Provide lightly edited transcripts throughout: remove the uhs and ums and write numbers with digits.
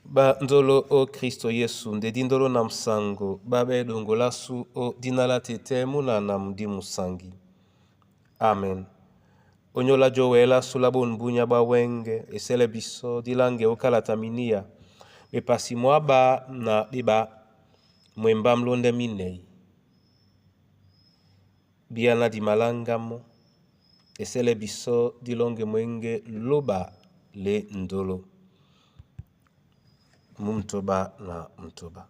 Ba ndolo o Kristo Yesu nde dindolo na musango babe dongolasu o dina la tete munana mudi musangi. Amen. Onyola jo wela sula bonbunya bwa wenge esele biso dilange okalata minia bepasi mwaba na beba mwemba mlonde minei. Biana di malangamo esele biso dilonge mwenge loba le ndolo. Mumtoba na mtoba.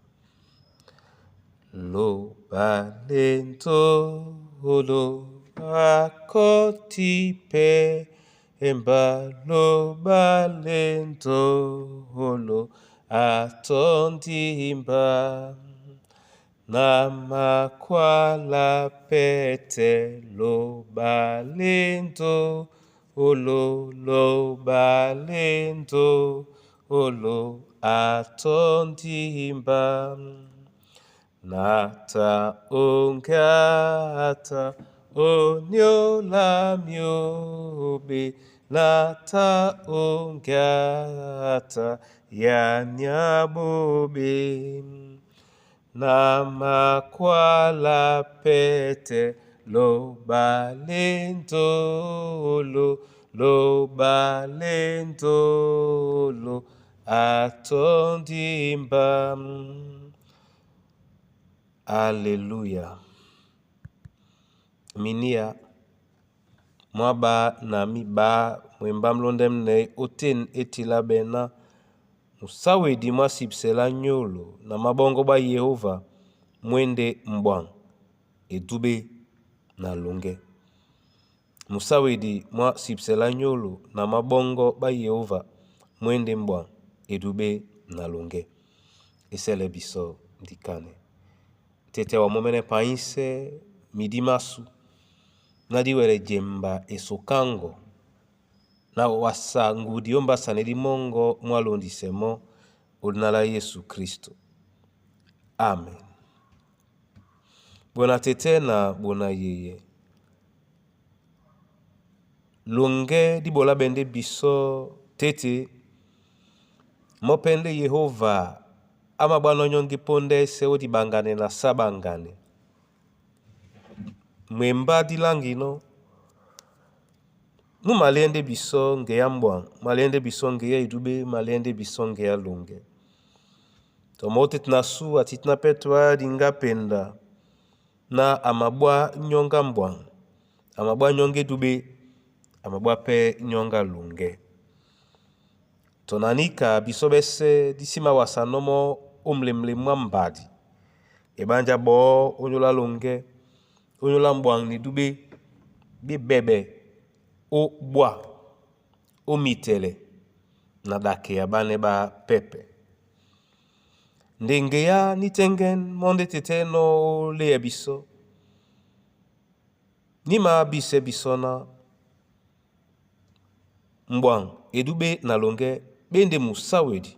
Loba le ndolo akoti pemba loba le ndolo atondimba na makwala pete loba le ndolo loba le ndolo atondimba nata ongata onyola miobe nata ongata ya nyabobe na makwala pete loba le ndolo loba le ndolo atondimba. Alleluya. Minia mwaba na miba mwemba mlonde mnei oten etila bena musawedi mwa sibisela nyolo na mabongo ba Yehova mwende mbwang edube na longe. Musawedi mwa sibisela nyolo na mabongo ba Yehova mwende mbwang edube na longe. Esele biso dikane. Tete wa momene painse midimasu na diwele jemba esokango na wasa ngudi ombasa di mongo mwalondisemo odina la Yesu Kristo. Amen. Bona tete na bona yeye. Longe dibola bende biso tete mopende Yehova amabwana nyongi ponde se odibangane na sabangane. Mwemba dilangino mu malende biso nge ya mbwang, malende biso nge ya idube, malende biso nge ya longe. To motet na su atit na petwa dinga penda na amabwa nyonga mbwang, amabwa nyonga edube, amabwa pe nyonga longe. Tonanika biso bese disima wasanomo omlemle mwa mbadi. Ebanja bo onyola longe, onyola mbwang ni dube, bebebe o bwa o mitele na dake ya bane ba pepe. Ndenge ya nitengen monde tete no leya biso. Nima bise biso na mbwang edube na longe bende musawedi.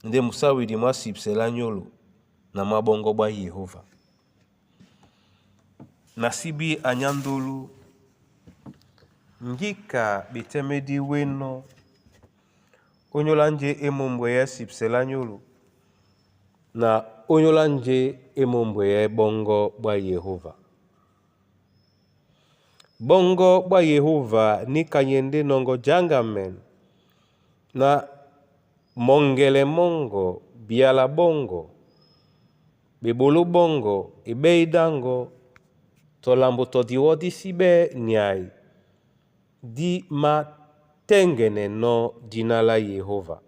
Nde musawedi mwa sibisela nyolo na mabongo bwa Yehova. Nasibi anyandulu ngika betemedi weno onyola nje emombwe ya sibisela nyolo na onyola nje emombwe ya bongo bwa Yehova. Bongo bwa Yehova ni kanyende nongo jangamen na mongele mongo biala bongo bebolo bongo ebeidango tolambo todiwo disibe niai di matengene no dina la Yehova.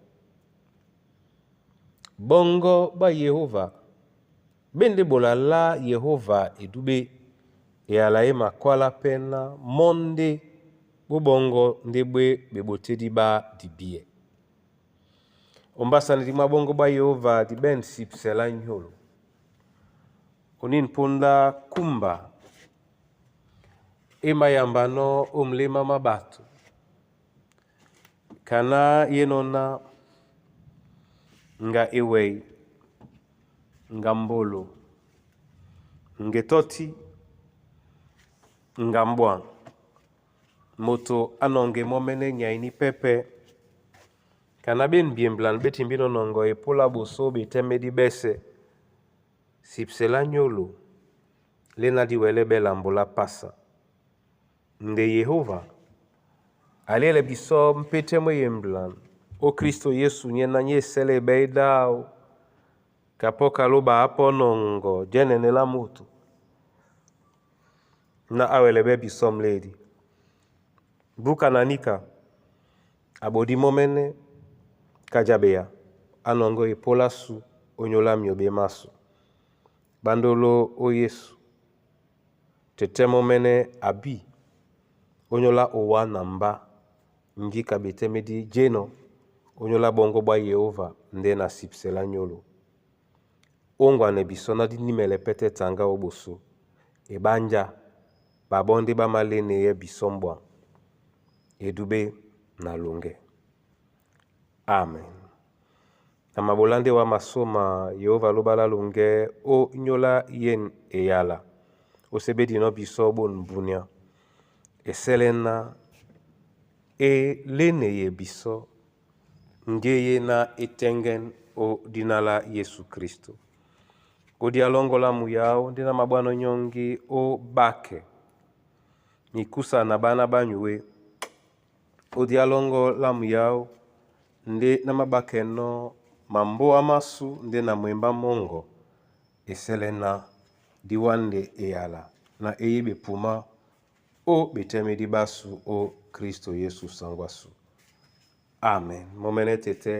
Bongo ba Yehova bende bolala Yehova edube eyala ye makwala pena monde bobongo nde bwe bebotedi ba dibie. Ombasani di mabongo ba Yehova di ben sipsela nyolo. Onin ponda kumba emayambano omlema mabato. Kana yenona nga ewei nga mbolo ngetoti nga mbwang. Moto anonge momene nyaini pepe. Ka na ɓên byemblan ɓé timbínɔ̄ nɔŋgɔ epólá ɓosó ɓetɛ́mɛ́ dí ɓɛ́sɛ̄. Sipsɛ lá nyólo lé ná dí wɛlɛ́ ɓɛ́ lambo lá pása. Nde Yehóva a lélɛ bisɔ́ mpétɛ́ mú eyemblan ó Krísto Yésu nyɛ́ ná nyé esɛ́lɛ́ eɓɛ́í ɗáō ka pɔ́ ka lóɓa á pɔ́ nɔŋgɔ jɛ́nɛnɛ lá moto ná á wɛlɛ́ ɓɛ́ bisɔ́ mlédi. Búka na níka a ɓodí mɔ́mɛ́nɛ́ ka jaɓeya á nɔŋgɔ́ epólá sú ónyólá myobé máso. Ɓándoló ó Yesu, tɛtɛ́ mɔ́mɛ́nɛ́ a bí ónyólá owá na mbá ŋgíka ɓetɛ́mɛ́ dí jénɔ̄ ónyólá ɓɔ́ŋgɔ́ ɓá Yehóva ndé na sipsɛ lá nyólo. Óŋgwanɛ bisɔ́ ná dí nímɛlɛ pɛ́tɛ́ taŋgá ó ɓosó. Eɓánjá ɓaɓɔ́ ndé ɓá māléneyɛɛ́ bisɔ́ mbwaŋ. Edúɓɛ́ na loŋgɛ. Amen. Na maɓolá ndé wǎ masóma, Yehóva a lóɓá lá loŋgɛ́ ó nyólá yên eyala ó sé ɓé dinɔ́ bisɔ́ bôn búnyá. Esɛ́lɛ́ ná e léneye bisɔ́ ŋgéyé ná é tɛ́ŋgɛ́n ó dína lá Yésu Krísto. Ó dí alɔ́ŋgɔ̄ lámu yǎó ndé ná maɓwánɔ́ nyɔ́ŋgí ó ɓákɛ mikúsa na ɓána ɓányu é. Ó dí alɔ́ŋgɔ̄ lámu yǎó ndé ná máɓákɛnɔ́ mambóa másū ndé na mwembá mɔ́ŋgɔ esɛ́lɛ́ ná dí wánde eyala ná é yí ɓepumá ó ɓetɛ́mɛ́ dí ɓásu ó Krísto Yésu saŋgó ásu. Amen. Mɔ́mɛ́nɛ́ tɛtɛ́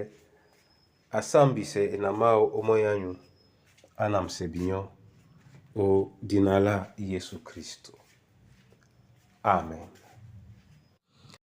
a sámbisɛ enam máō ómɔ́ny ányu, á namsɛ binyɔ́ ó dína lá Yésu Krísto. Amen.